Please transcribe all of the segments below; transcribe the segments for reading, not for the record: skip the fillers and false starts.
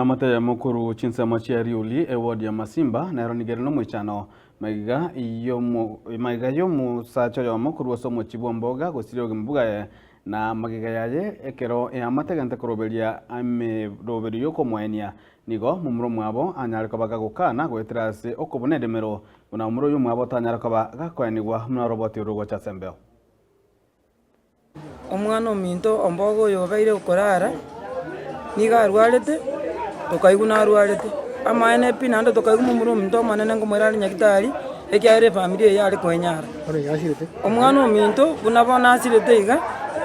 Eamate eyemo korwa chinsemo chia Riuli, eward ya Masimba, nero nigo ere nomoichano magega y'omo magega y'omosacha oyomo korwa ase omochie bw'Omboga gosiria obogima bwaye na magega yaye ekero eamate egente koroberia emeroberio y'okomoenia nigo momura omwabo anyare koba gagokana goetera ase okobuna edemero buna momura oyio omwabo tanyare koba gakoenigwa buna oroboti rogocha ase embeo. Omwana ominto omboga oyo obeire okorara, nigo arwarete, tokaigwa narwarete, amaene pi naende tokaigwa momura ominto omonene nkomoira are nyagetari, ekiagera efamiri eye yare koenyara. Omwana ominto buna bono asirete iga,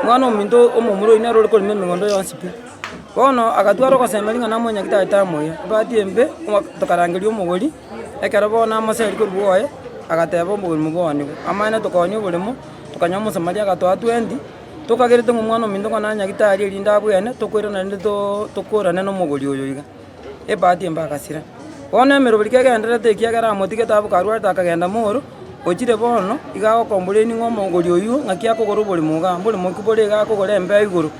omwana ominto omomura oyio nere ore korema emegondo yonsi pi. Bono agatwara ogosemeria ng'a namoe nyagetari tamoira, ebahati embe, tokarangeria omogori, ekero bono amoseria korwa bwoye, agateba oboremo bwaonigwe, amaene tokaonia oboremo. Tokanyora omosamaria agatoa twendi, tokagerete ng'a omwana ominto ng'a nanyagitari erinde abwene, tokoirana rende too tokorane na omogori oyo iga. Ebahati embe agasira. Bono emeroberi kegendererete ekiagera amotigete abwo karwarete akagenda moro, ochire bono, iga agokomplain ng'a omogori oywo ng'aki akogora oboremo igaa, mboremo ki bore iga akogora embeo igoro.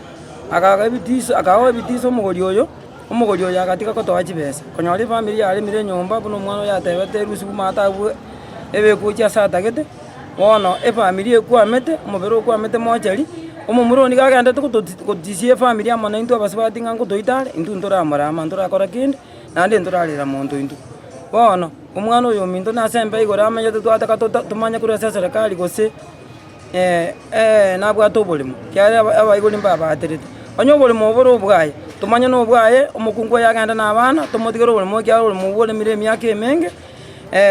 Akaga ebitiso akaoa ebitiso omogori oyo, omogori oyo agatiga kotoa chibesa. Konyora efamiri yaremire enyomba buna omwana oyo atebete erusiwu maate abwo ebekwe gochia ase atagete. Bono efamiri ekwamete, omobere okwamete mochari, omomura oo nigo agenderete gototi gotisia efamiri amo naintwe abasubati ng'a ngotoita are, intwe ntoramorama ntorakora kende, naende ntorarera monto intwe. Bono, omwana oyo ominto nase embe igoro amenyete twataka tota tomanye korwa ase eserekari gose nabwate oboremo, ekiagera aba abaibori mbabaterete. Onye oboremo obo bore obwaye, tomanye na obwaye, omokungu oye agende na abana, tomotigere oboremo ekiagera oboremo obwo boremire emiaka emenge.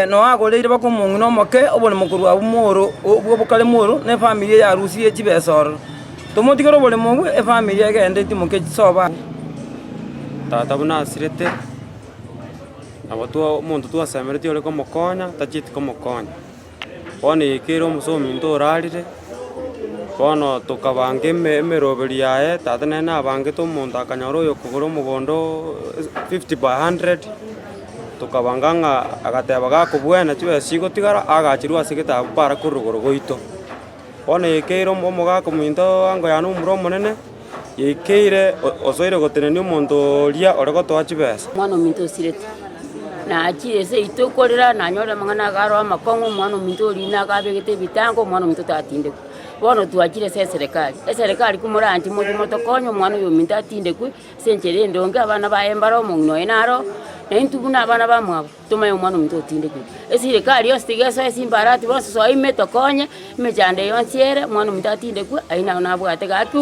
Noa agoreire baka omong'ina omoke oboremo korwa abwo mworo obwo bokare mworo, na efamiri eye yarusirie chibesa ororo. Tomotigere oboremo obwo, efamiri egende etimoke chisobo abwo. Tata buna asirete, nabo twa omonto twasemeretie ore komokonya, tachieti komokonya. Bono yaikeire omosa ominto orarire, bono tokabanga eme emeroberi yaye, tata nere nabangete omonto akanyora oyokogora omogondo 50 by 100, tokabanga ng'a agateba gakobwena chibesa chigotigara agachirwe ase getabu para korwa rogoro goito. Bono yaikeire omo omogaka ominto ango yane omomura omonene, yaikeire osoire gotenenia omonto oria ore gotoa chibesa. Omwana ominto osirete, nachire seito korera nanyore amang'ana iga aro amakong'u, omwana ominto oria nigo abegete ebitango, omwana ominto tatindekwa. Bono twachire ase eserekari, eserekari komoranche moche motokonye omwana oyo ominto atindekwe ase enchera endonge, abana baye mbare omong'ina oye naro, na intwe buna abana bamwabo. Tomanye omwana ominto otindekire. Esirikari yonsi tiga esoe chimbarati bonsi soa ime tokonye, emechando eye yonsi ere, omwana ominto atindekwe, ayio naro nabwate gaki.